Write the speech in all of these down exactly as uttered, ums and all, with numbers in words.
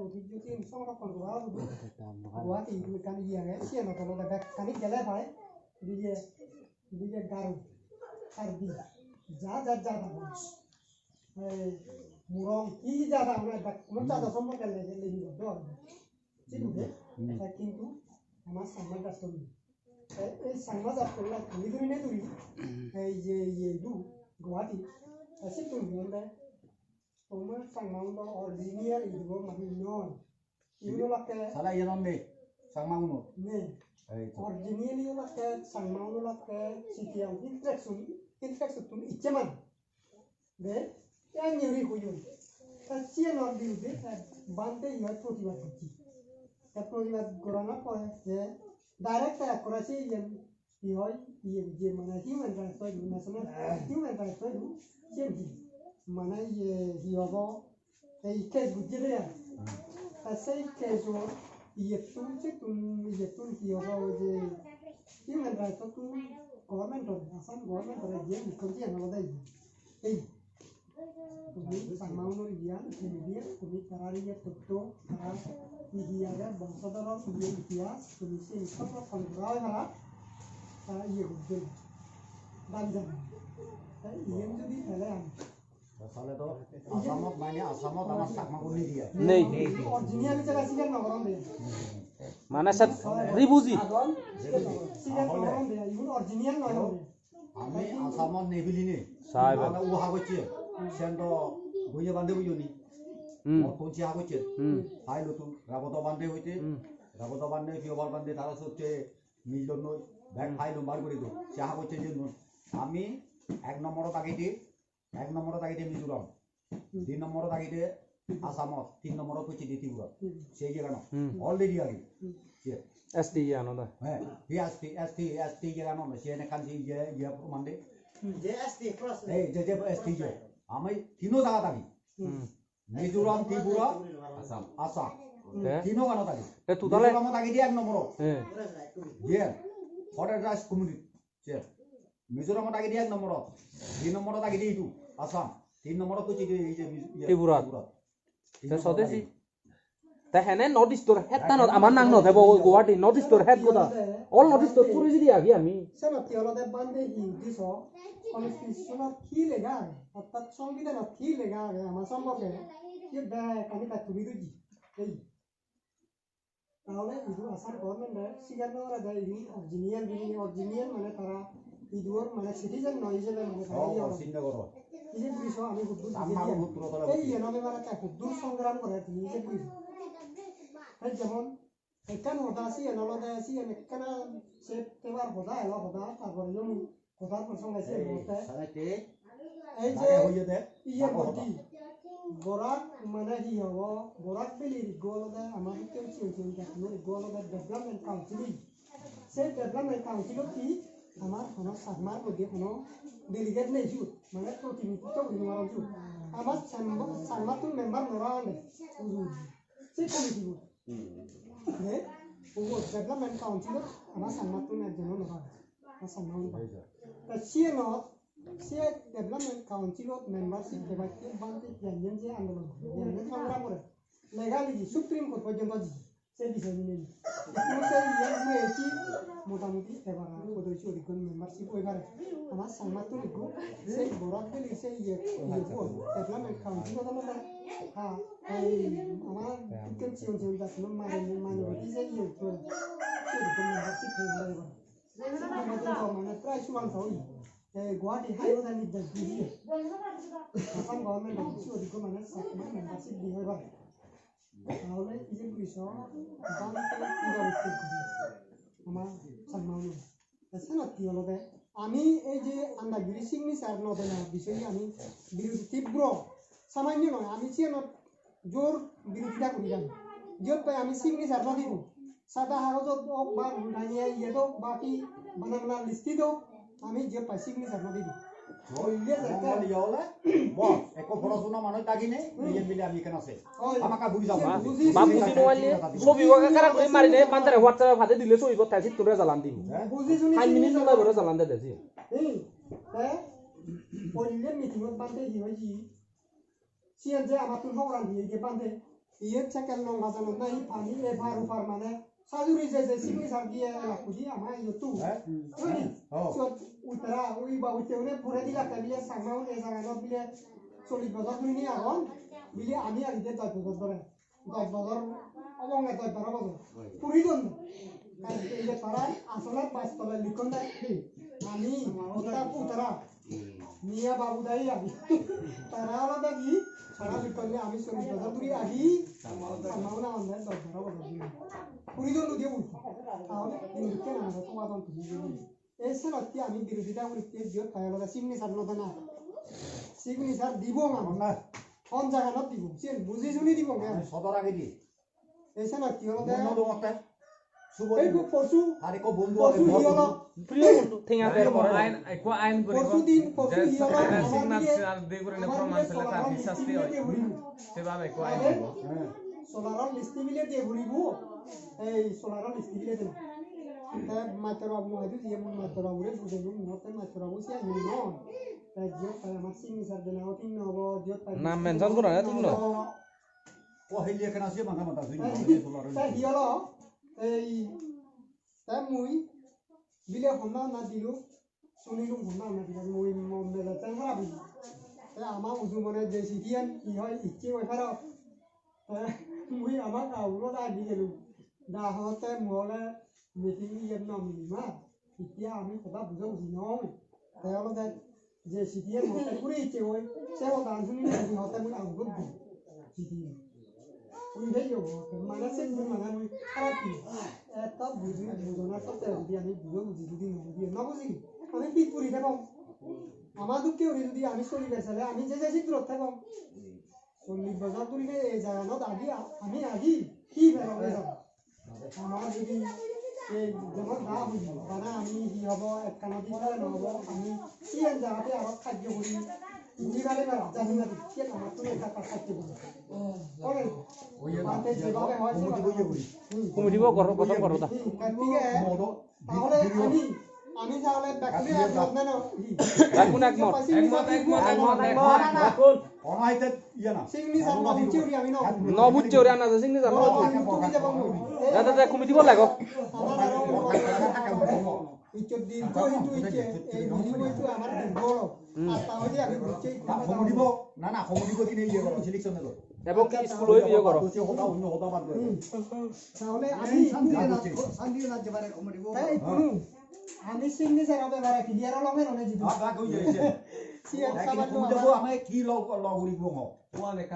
Ojjoti songorokkon gora hudu. Guwahati idu ekkan iye agey, siyanot olode bekkani gele pai. Idu iye, idu iye Garo, Karbi, ja ja ja agon. Ei, Murong, hi hi jat agon, bekkun jado somporke legi, legi do. Sidu de, hmm, te kintu ama Changma jatto nei. Te ei Changma jatto loi tuli tuli ne tuli, ei je, iye idu, Guwahati. Te sittun hi honde, Toma Changma uno original idu mani noi. Idu lokke sala iyan onde, Changma uno. Nei. Ei to. Original idu lokke Changma uno lokke sitiyang interaction, interaction tun icche man. De, iyan yuri kuyun. Ta siyan or biruddhe, ta bhante iyan protibad gocche. Ta protibad gorana pore, je direct ta ekkore se iyan Hi hoi, iye je mane human rights hoidu, national human rights hoidu, siyen hi? Mane iye hi hobo? Ei case gojje de ai. Ta sei case-or iyettun, settun, iyettun hi hobo, oi je human rights-ottun government-or, Assam government-or je likko siyen olode iye. Ei, tumi Changma unor iyan, tumi iye, tumi tarar iye totto, tara hi hi age, bongsodoror iye itihas, tumi siyeni songrokkon gora oi para, tara iye gojjon. Dabi jani. Te iyen jodi pele ami. Tale to Assamot mane Assamot amar Chakmagun nei diye. Nei. Original jara sigar nw goron de. Mane sat refugee. Sigar nw goron de, igun original noi. Ami Assamot nei bilinei. Sai ba. Mane u ha gocche. Sen do boye bande boyoni. Hmm. Mo ton si ha gocche. Hmm. Hai lo tu, Rabodo bande hoite. Hmm. Rabodo bande, Piyobal bande, tara sotte mil don noi. Bek, hmm, hai lo bar guri do. Si ha gocche je noi. Ami ek nombor dagedi, ek nombor dagedi Mizoram. Hmm. Di nombor dagedi Assamot, tin nombor pocchedi Tripura. Hmm. Sei jagano. Hmm. Already agi. Hmm. Siye. S T ano da. He, he S T, S T, S T jagano, siyen ekkan si je, je proman de. Hmm. Je S T plus. Ei, je, je S T je. Ami tino jagat agi. Hmm. Mizoram, Tripura, Assam. Assam. Hmm. Te? Tino ganot agi. Te tu tale? Mizoramot agi di ek nombor. He. Ye. Forest Rights Committee. Che. Mizoramot agi di ek nomborot, di nomborot agi di idu, Assam. Tin nomborot hocche di ei je Mi-, iye, Tripura. Tripura. Tin te nomborot sodesi agi. Te hene North East-or head tanot amar nang no thebo Guwahati, North East-or head goda. All North East-or puri jidi agi ami. Senotte olode bhante hi uddesho, constitution-ot hi lega age, orthat songbidhanot hi lega age ama somporke, iye bekkani ta tuli diji. Ei. Tahole idu Assam government-e sigar nw gore de idu original bili, original mane tara iduor mane citizen noi ijebe mane tara. Oh, iye gore. Ijeb guri so ami huddur Changma bije huddur tara ei bije. Iye nw bebare ta huddur songram gore tumi ijeb guri so. Ei jemon ekkan hoda siyen olode siyen ekkana se tebar hoda elo hoda, tarpore jemon hodar prosong age siyen ei, hotte. Sanatte ei je lage hoye de, iye lage hoda. Borak mane hi hobo? Borak Valley-r ekko olode ama dokken sigon sigon jattunor ekko olode Development Council. Se Development Council-ot hi amar hono Chakmar moddhe hono delegate nei siyot, mane protinidhitto guri nw paron siyot. Amar Changma, Changmattun member nw agon de, uju uju. Se committee-bo. Hmm. Ne? Ubo Development Council-ot ama Changmattun ekjono nw agon. Ama Changma-un. Ei je. Ta siyenot, se Development Council-ot membership pebatte bhante Yanjen je andolon gore, Yanjen songram gore. Lega legi Supreme Court porjonto jeye. Se bisoy nini. Ekkunu se iyan mui eki motamuti ebar ar bodo isi odikkun membership oi pare. Ama Changmattun ekko se Borak Valley se iye, iye bo Development Council-ot olode. Ha, ei ama dokken sigon sigon jattuno mane, mane odi se iye ekko. Se odikkun membership oi pare ebar. Se motamuti mane prai churanto oye. Ei Guwahati High Court-ani judge diye. Assam government-e se odikkun mane Chakma membership diye oi pare. Tahole ije guri so, bhante pura bhante guri. Ama Changma-un. Te senotte olode, ami ei je andaj guri signature no dena bisoye ami birodhi tibro, samanyo noi, ami siyanot jor birodhita guri jani. Jiyot pai ami signature no dibo. Sada hagojot ok ba rul thaniye iyot ok ba hi bana bana list-ot ok, ami jiyot pai signature no dibo. Hoile jate Mongol iye ole, boss, ekko porasuna manuj dagi nei, hmm, iyen bile ami ekkena sei. Oi. Hamakkai buji jabo. Buji, bap buji no paile, sobi bo ekka guri marine, bhantere WhatsApp-e padei dile sobi bo, te sittun result an dibo. He? Buji suni. Five minute no lagebo result an dede siyen. He, te, hoile meeting-ot bhante hi hoye? Siyen je amattun hobor an diye je bhante, Iyot sekke lom hajanon nahi pani epar opar mane sajuri je je signature diye elak huji ama iyottu. He? Oi, he, oh. Siyot uttara, ui ba utte une pore dilak bile Changma un e jaganot bile chollish bojor gurinei agon, bile ami agede dosh bojor dhore. Dosh bojor obonge, dosh baro bojor. Puri don. Aijke iyot tara asole bastobe likkon de. Ami, uttara, uttara. Miya babu dai agi. Tara olode hi? Tara bikkon je ami chollish bojor dhuri agi. Ama una onde dosh baro bojor dhuri. Puri don udi udi. Tahole Hindutte na aro tomadon tumi. Ei senotte ami birodita guritte jiyot pai olode signature no dena. Signature dibong ami. Hon jaganot dibong? Siyen buji suni dibong, eh. Sodor agedi. Ei senotte olode. Mui no dongotte. Ei porsu. Ar ekko bondhu age, porsu hi olo? Priyo bondhu, thenga der pore. Ain, ekko ain guribo. Porsu din, porsu hi olo? Signature de gurine proman sele tar hi sasti oi. Sebabe ekko ain guribo. Solar-or list bile de guribo. Ei solar-or list bile de. Te master babu, mui hoide je mui master babure bujei dun, mui te master babu se mui no. Te jiyot pai amar signature dena o thik no obo, jiyot pai. Nam mention gorana thik no. O hille ekkena se mada mada sui. Ei, ei, solar-or te list. Hi olo? Ei, te mui bile honna honna dilu, sunilung honna honna dilu, mui mo mele te harap. Te ama uju mone je sidiyan hi hoi icche oi harap. Te mui ama gauro da di gelu. Da hote mui ole meeting iyen no milim ar. Ittei ami hoda bujo buji no oi. Te olode je sidiye motte guri icche oi, se hoda suni ne ami hote mui agur di. Sidiye. Ui hei yo, mane se mui mane mui harap di. Eta buji bujona sotte jodi ami bujo buji jodi no buji, no buji. Ami pit puri thebo. Ama dukke uri jodi ami soli gele sale ami je je sit durot thebo. Chollish bojor dhuri ei jaganot agi, ami agi, hi berong ei jagat? Amar jodi ei jemon da hoye, bana ami hi hobo, ekkana di pele no hobo, ami siyen jagate aro kajjo guri, ni gale bara, jani gale, siyen amattun ekka ekka kajjo guri. Ore, mate jebabe hoy sebabe. Hmm. Committee bo goro, gothon goro da. Hmm, gotike Tahole ami, ami tahole bekkune ekmot na no? Bekkun ekmot. Ekmot, ekmot, ekmot, ekmot. Ono aite iye na. Signature no bucche uri ami no. No bucche uri ana signature no bucche. Dada, dada, committee bo lego. Icche dirgho hintu icche, ei meeting hoito amar dirgho olo. Hmm. Ar tahole ami bucche. Committee bo, na, na, committee bo kine iye goro, selection goro. Ebong ki school oi biye goro. Tahole ami Santi na, Santi na jebare committee bo. Ei, kunu, ami signature obe bare clear olo mero ne jidu. Ah, ba, koi jai se. Si ek sabar no. Committee bo ami ki lo, lo guri bo ngo.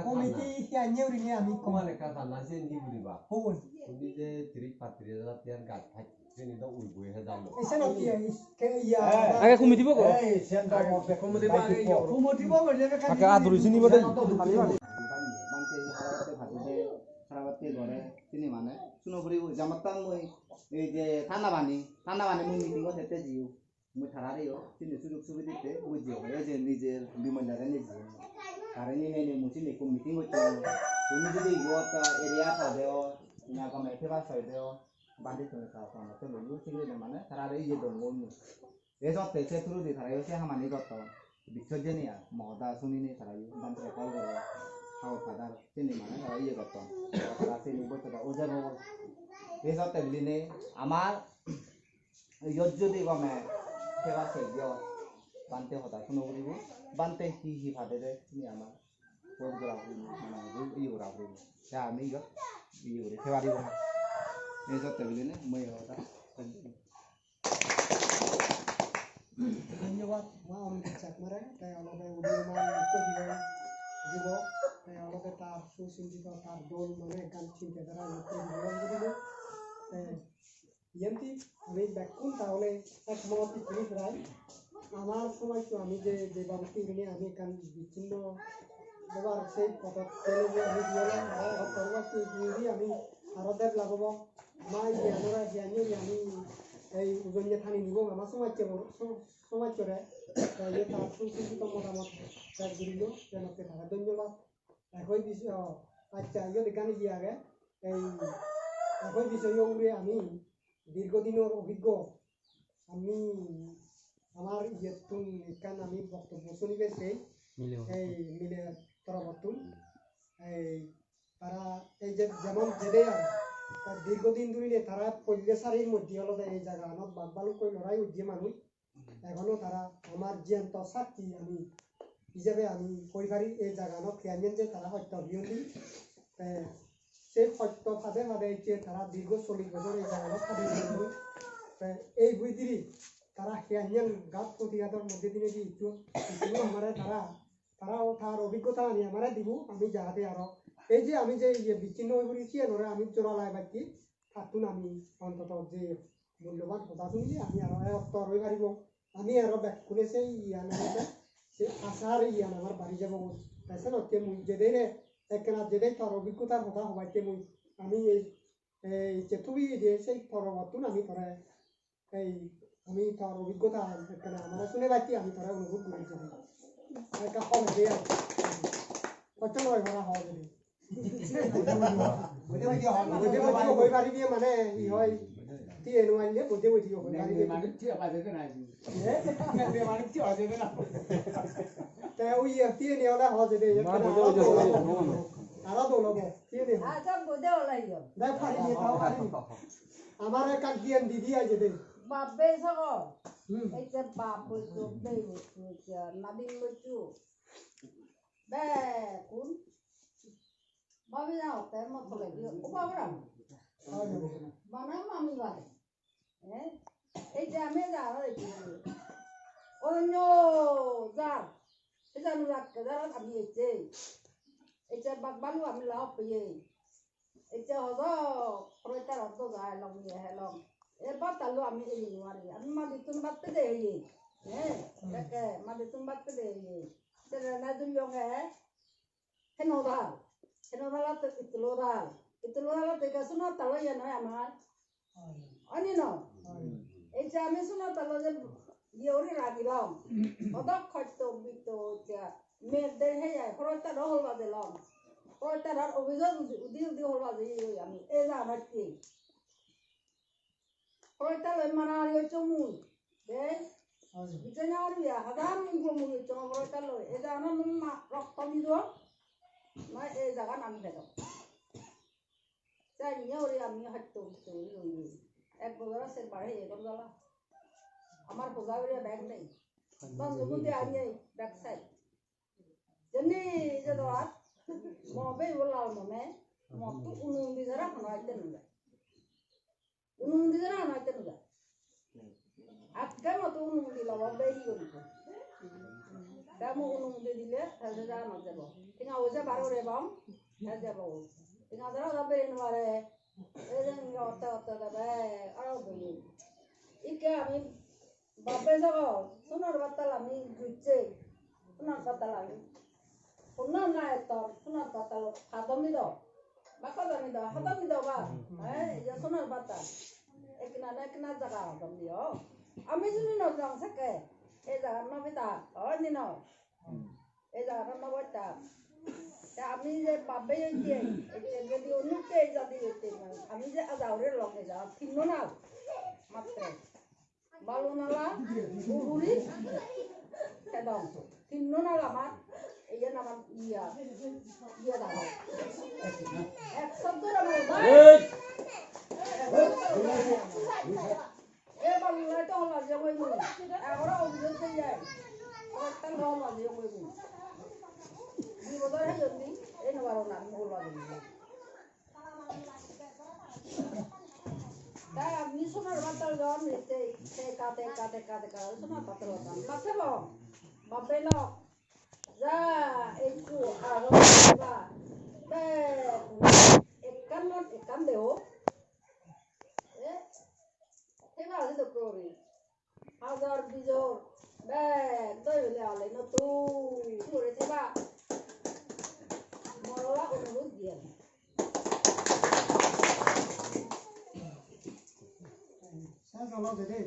Committee hi anye uri ni ami ko. Wan ekka sana sen ni guri ba. Hoi. Tumi je tiris patris hajar tiyan gaj thai. Seni do ui bui he jalo. Ese no ki, ke iya. Age committee bo goro. Ei, sen do mo be committee bo age goro. Committee bo goro, age aduri sini bo de. Bante harabatte phadi de, harabatte gore, sini mane. Suno puri bo jamattan mui, ei je thanda pani, thanda pani mui meeting o sette jiyo. Mui tarare yo, sini sujug subidette, mui jiyo, ei je nije bimol dare nije. Tare ni ne ne mui sini ekko meeting gocchong. Tumi jodi iyot area pade o, na gome paper soi de o, bhante tumi ta ta mane tumi signi de mane tarare iye don gom ni. Ei jotte se through di tara yo se hamani gotton. Bichchot jeni ar mo hoda sunini tara yo bhante call goro. Hagoj padar sini mane tara iye gotton. Tara sini botte da ujabo. Ei jotte biline amar iyot jodi gome paper soi de o, bhante hoda suno puribo. Bhante hi hi pade de sini amar. Phone gora puribo, mane, iye gora puribo. Te ami iyot iye guri thei paribo na. Ei jotte biline mui hoda. Dhonnobad ma Amit Chakmare, te olode udiyoman ikko diyon jubo, te olode tar susinchito, tar dol mane ekkan chinte dhara ikko diyon gurine. Te Iyenti ami bekkun tahole ekmot ikkuri prai. Amar somajcho ami je, je babotte gurinei ami ekkan bichinno obar sei podot gele je ami jiyore aro hottor batte guri ami aro develop obo. Ama iye anora iye ani ami ei ujonye thani nibong ama somajcho, so-, somajchore. Te iye tar susinchito motamot tar gurilo, te amatte tara dhonnobad. Ekoi bisoy, o, accha, iyot ekkan iye age. Ei ekoi bisoyo ugure ami dirghodinor obhiggo, ami amar iyettun ekkan ami boktobbo sunibe sei, mile ei mile torobottun. Ei Tara ei je jemon jede ar, ta dirgo din dhuri ne tara poille sarir moddhe olode ei jagaganot bag balukko lorai ujje manuj. Egono tara amar jiyonto sakki ami hijebe ami hoi pari ei jagaganot hiyanyen je tara hosto oyon di. Te sei hosto pade pade ecche tara dirgo chollish bojor ei jagaganot thadi oyon. Te ei bui diri tara hiyanyen gat hoti gador moddhe dinei di ecche, ecche amare tara tara o tar obhiggota ani amare dibo, ami jahate aro ei je ami je iye bicchinno oi puri siyanore ami jora lai bacchi, tattun ami ontoto je mulloban hoda sunile ami aro ekottor oi paribo. Ami aro bekkune sei iyan olode sei asar iyan amar bari jabo. Te senotte mui jedei re ekkena jedei tor obhiggotar hoda hobatte mui ami ei, ei je tubi je sei porobottun ami tore ei, ami tor obhiggota ekkena amare sune bacchi ami tore onurot guri dibi. Ekka hom ede ar. Hosto noi para hom ede. Bode bode hoi paribi mane, hi hoi? Tiye no anile bode bode hoi paribi. Mane tiye pade na. Eh? Mane tiye pade na. Te ui ye tiye ne ole hoj de. Aro dol obo. Tiye ne. Acha bode ole yo. Dai paribi, tao paribi. Amare ekkan diyen didi aje de. Bap bei sogo. Hmm. Ei je bap boicho, bei boicho, ei je nadin boicho. Bekkun. Babi na hotte mo tole di. O babra. Mane mami bade. Eh? Ei je ami ja aro ei je. Onyo ja. Ei je ami rakke ja ami ecche. Ei je bak balu ami la hoppe ye. Ecche hodo, proitar hodo ja elong ye helong. E bhat alo ami ei nuari. Ami madittun bhat pede ye. Eh? Ekke madittun bhat pede ye. Sere na dun yong he. Heno dal. Heno dal ot ittulo dal. Ittulo dal ot ekka suna talo ye noi amar. Ani no? Ei je ami suna talo je iye uri ragilong. Odok hosto bito je mer de he ai, horoi taro holba delong. Horoi taro office ot udi udi holba de ye ami. E ja amatte. Horoi talo mara ari hoccho mui. De? Bijana ari ya, hajar mui go mui hoccho horoi talo. E ja ama mui ma rokto dido. Na e jagan ami pedo. Te iyeni guri ami hosto hosto guri roiye. Ek bojor se bare iye gor jala. Amar hoja guri bag nei. Don dugun de ani bag sai. Jeni je doat. Mo bei bo lal mo me. Mo tu unun di jara hana ite nule. Unun di jara hana ite nule. Akke mo tu unun di lobo bei guri. Te mo unun di dile, te je jara no jebo. Tinga oje baro rebong. Te jebo. Tinga jara da bei no pare. Ei je otte otte da be. Aro bei. Ikke ami Babe sogo, sonar battal ami jujje, sonar battal ami. Honna na etton, sonar battal hadon dido. Bak hadon dido, hadon dido ba. Eh, iye sonar battal. Ekkena na ekkena jaga hadon diyo. Ami juni no jang sekke, ei jaga no peta, oi ni no? Ei jaga no peta. Te ami je babe oiye, ei je gedi onutte ei jadi oiye, ami je aja ore lok ei jaga, tinno na matro. Balunala, Uguri, Kedong. Tinno nala mat, iyan amar iya, iya dagor. Ek sottor amar mat. Ei! E Balunala to hola je koi mui. Agora obijog de jai. Agora tan hola je koi mui. Di bodol hai jondi, e no paro na, hola je. Te ami sonar battal jon, te, te ka, te ka, te ka, te ka, sonar battal jon. Batte bo, bappe lo. Ja, ekku aro ba. Be, ekkan non, ekkan deo. E, te ba, te doktori. Hajar bijor bek doi hole ale no tui. Tui hore theba. Morola onurot diyan. Sa jolo dede.